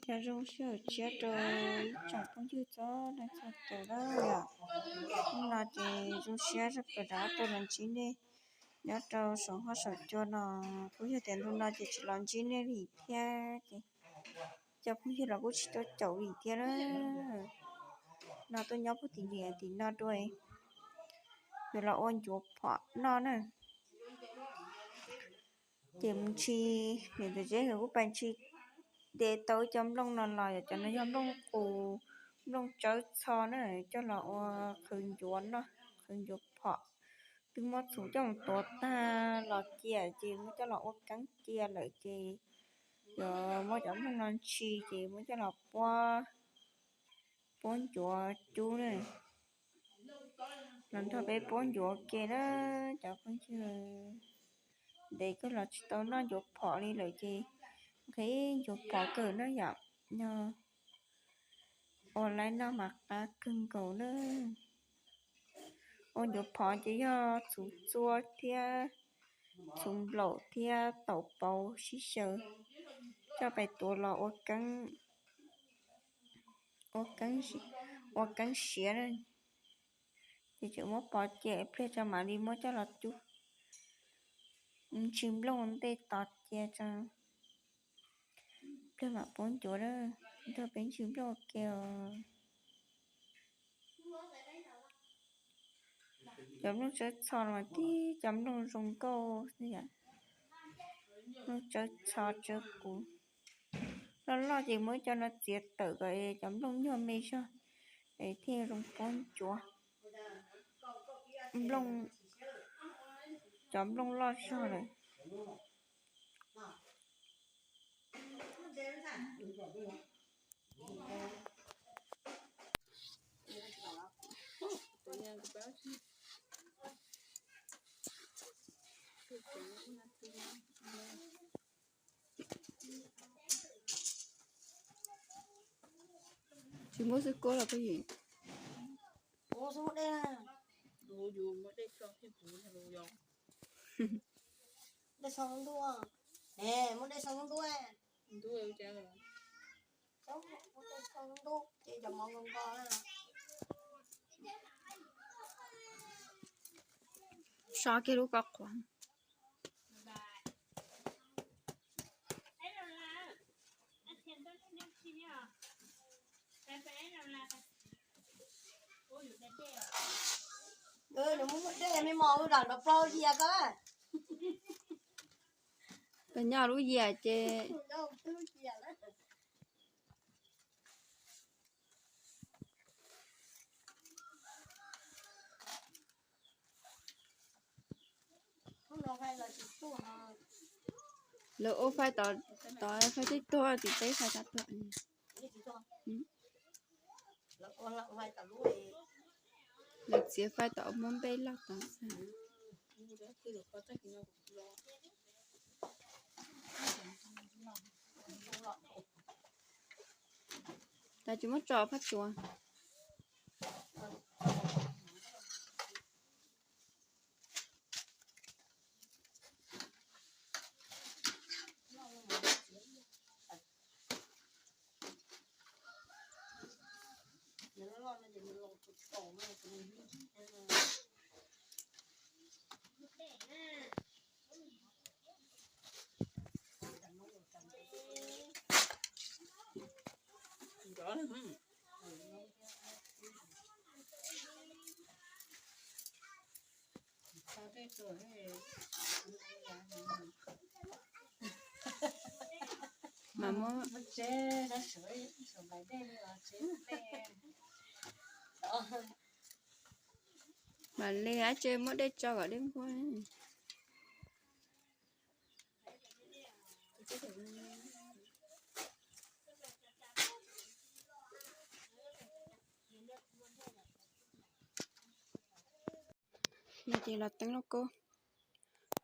Yog zoo siab hauv tsheb rau ib tsoom phooj ywg txhua leej txhua tus lawm yom. Hnub no ces zoo siab zog kawm rov tuaj los ntsib nej nyob rau saum huab saum cua no. Kuj yog tias ntu no ces tsis los ntsib nej li thiab ces cov phooj ywg los kuj tsis tuaj caum li thiab na. No tuaj nyob puag tim niam tim no dua, yuav los ua ncuav phom noj na. Ces mus ntshis, niam tais Zeb nkawd kuj pais ntshis de tau ib co nplooj no los, yog cov no yog nplooj qus, nplooj tsawb txho na, coj los ua qhwv ncuav noj, qhwv ncuav phom. Twb muab txhuv coj mus tuav tag los cia ces muab coj los ua keeb cia lawm ces yuav muab cov nplooj no ntshis ces muab coj los puab, puab ncuav cub na. Los nrog peb puab ncuav ke na cov phooj ywg. Ntev kawg los tsis tau noj ncuav phom li lawm ces nqhis ncuav phom kawg na yom. Yog ua laib noj mas qab kawg nkaus na. Ua ncuav phom ces yog txhuv txua thiab txhuv nplaum thiab taum pauv sib xyaw coj pais tuav los ua keeb, ua keeb siav na. Ces tseem muab pov cia ib pliag tso mam li muab coj los cub, ntshis nplooj ntej tos cia tso, ib pliag mam puab ncuav na. Nrog peb ntshis nplooj ua ke os. Cov nplooj tsawb txho no mas tib cov nplooj zoo nkauj xwb yom. Nplooj tsawb txho tsawb qus. Loj loj ces muab cov no txiav tawm kom cov nplooj nyuag me zog es thiaj zoo puab ncuav. Nplooj, cov nplooj loj zog lawm. Tsis muab xwb kuab los peb yim. Dej so ntuj, muab dej so ntuj, muab dej so ntuj ces cov mov nkaus nkaus na. So kiag lub koj qhuav. Nws muab dej me mos ua dam nrov plaub yias ko. Pas nyob lub yias ces lawv ua fais tod, tod fais tib tuag, tim teb fais tod tuag. Lawv txiav fais tod muab npej loj tod xwb. Tas tsis muab tso phab tsuas. Mas muab, mam li ab tse muab dej tso kom dej nquag. No ces los teeb lauj kaub,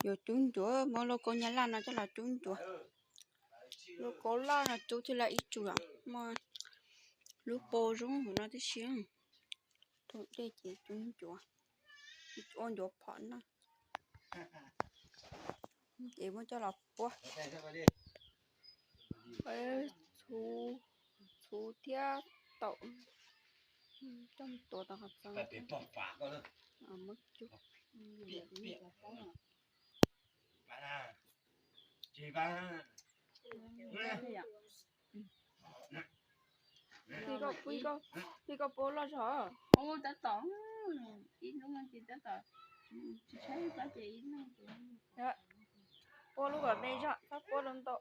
yuav cub ncuav, muab lauj kaub nyab laj no coj los cub ncuav. Lauj kaub loj no cub thiaj li ib tsum, muaj lub pau zoo hauv no tib si. Tus dej ces cub ncuav, ua ncuav phom no. Ces muab coj los puab, puab txhuv, Kuv thiab Taum coj tuav tau qhov txoos. Muab cub. Plig koj, plig koj, plig koj puab loj zog. Tab tom ib hnub no ces tab tom tsis tshaib plab ces ib hnub puab lub kom me zog, txhob puab rau ntau.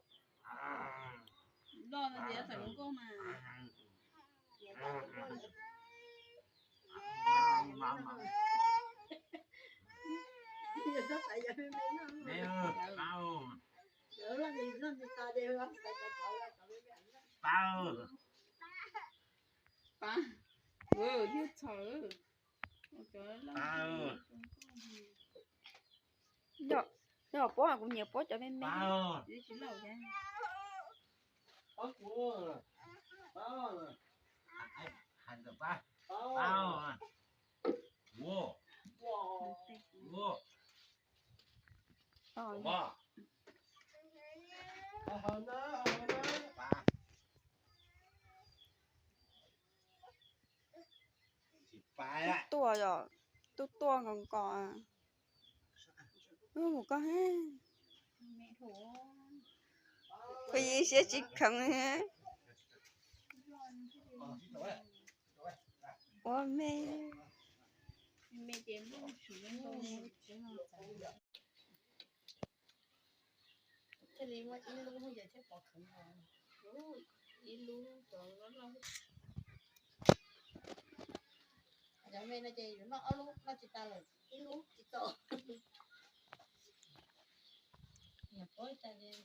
Loj no ces txawm zoo nkauj mas. Pab, yog txhaum. Yog puab kuv nyiam puab cov me me. Tuaj yom, tuaj tuaj nkaus nkaus. Mus koj, kuv yeej siab tsis kheev. Ua me. Thiaj li muaj ib lub yog thiab pov kheev os. Ib lub cov loj loj. Cov me no ces yuav noj ob lub noj tsis tas lawm, ib lub tsis txaus. Niam puab cas ces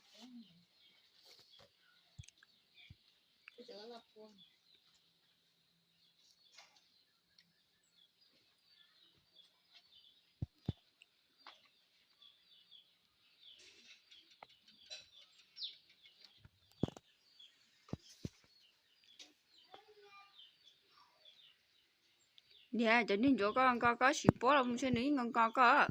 Niam, cov neeg ntsuav koj nko koj sim puab los mus ntshe nws yeej nko nko koj.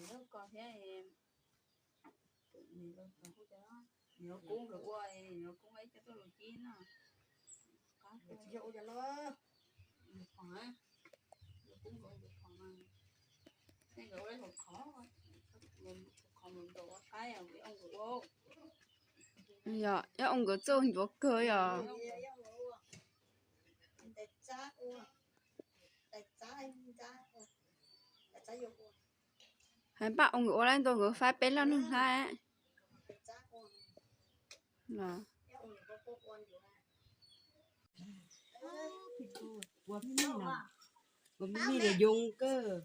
Hnub ko thiab, nws kub nkawd ua, nws kub ib co tuaj lus cib no. Yog ib ua nkawd txuj ntsuav kawg yog. Hais npaj ua nkawd ua lawm ntua nkawd faib peb loj nug hlab los. Ua me me los yoo kawg.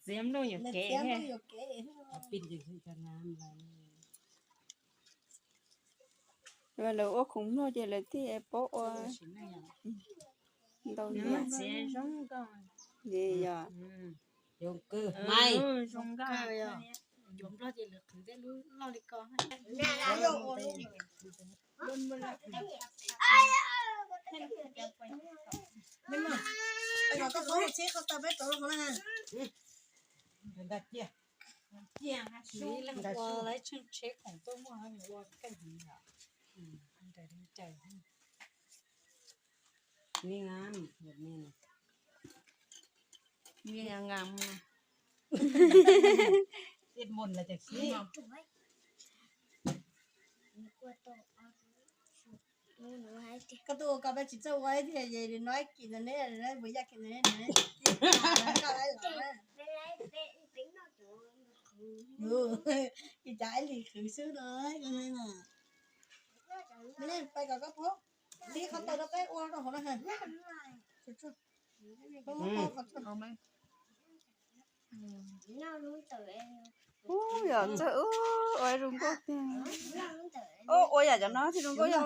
Txiav nplooj yuam kev. Lawv ua khoom mlog ces lawv thiaj paub ua ntau yam. Yog, Koj tuaj ua koj peb tsis txawj ua ib tiag ces nws no ib kis ntawm neb, nws mus yaj kis ntawm neb, koj laib los na. Ib cas ib lim qhwv xwb no. Pais kom koj phob tib qhov taws rau peb ua rau hauv no. Ub, yog txawj ua zoo nkauj tiag. Ub, ua yam cov no thiaj zoo nkauj yog.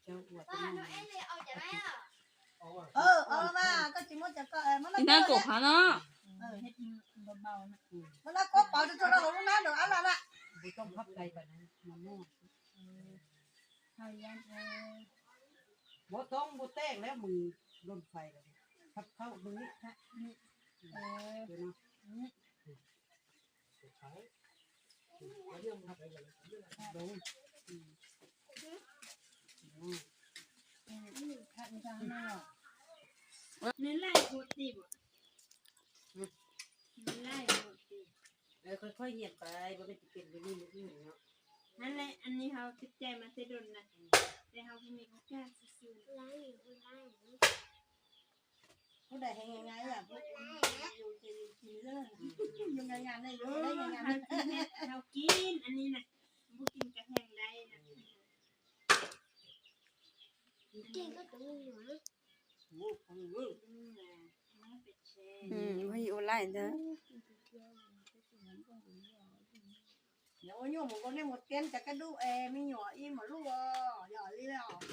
Ib hnab kaum qhav no. Muab nab kuab pauv rau rau hauv lub hnab ntawd ab laj na. Muab toob muab tej lawm mus looj fais lawm, khab khaub mus nim. Nws laij ua tim, nws laij ua tim. ค่อยๆ เหี่ยไป บ่แม่นสิเป็นแบบนี้มื้ออื่นเนาะ นั่นแหละ อันนี้เฮาติดใจมาแต่ดนนะ แต่เฮาบ่มีโอกาสซื่อๆ Ua daim heev ngas ngas, yus ces yus kis, yus ngas ngas ne, yus ngas ngas ne. Ua kiag, ua kiag, ann ni na, ua kiag kav heev dai na. Ua laij ntawd. Ua nyuaj mus nkaus nej mus tiab cov kab dub es me nyuam ib mam luj os, yog li os.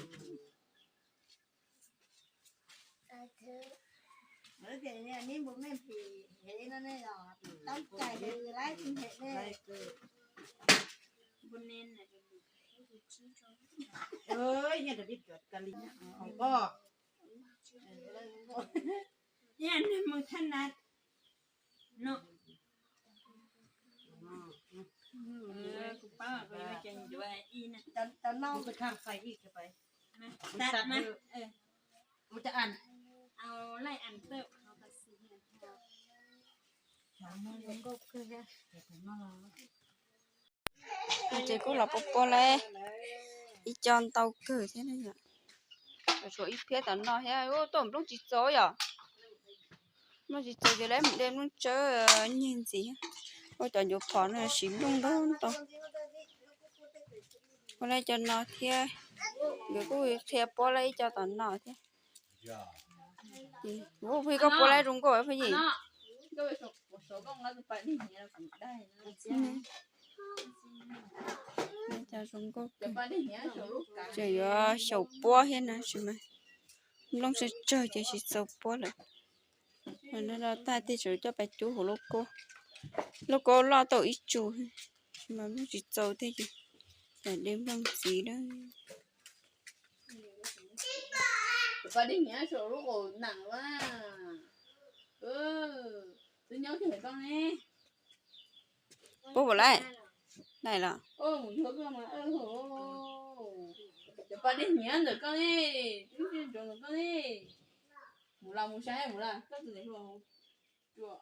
Ces neb npus mej phim hev no ne, tab cai ces laib tsis hem ne. Ib yam li mus thaj nab no. Kuv paub kuv yuav cov ncuav ib na. Cov no kuv thaj fais ib cov pais. Mus tas mas. Mus tas an. Au laij an tawm. Ces kuj los puab puab lawm, ib co ntau kawg thiab na yom. Tshuav ib phiab tom no thiab, tuaj nplooj tsis txaus yom. Nplooj tsis txaus ces lawv mus de nplooj tsawb nyiag ntxiv. Ua cov ncuav phom no siv nplooj ntau ntau. Ua lawm cov no thiab, nkawd kuj qhia puab lawm ib co tom no thiab. Ua pheej koj puab lawm zoo nkauj pheej yim. Cov zoo nkauj kawg. Tseem yuav xyaum puab thiab na, tsis mas nplooj tsawg tsawg ces tsis txaus puab lawm. No tag tej tseem coj pais cub hauv lauj kaub. Lauj kaub loj tau ib tsu, tsis mas nplooj tsis txaus tej ces de nplooj ntxiv na. Puab puas laij? Laij los? Cov paj dej nyiam ntawm koj ne, ntawm koj ne. Mus los mus saib mus los koj tus niam hluas.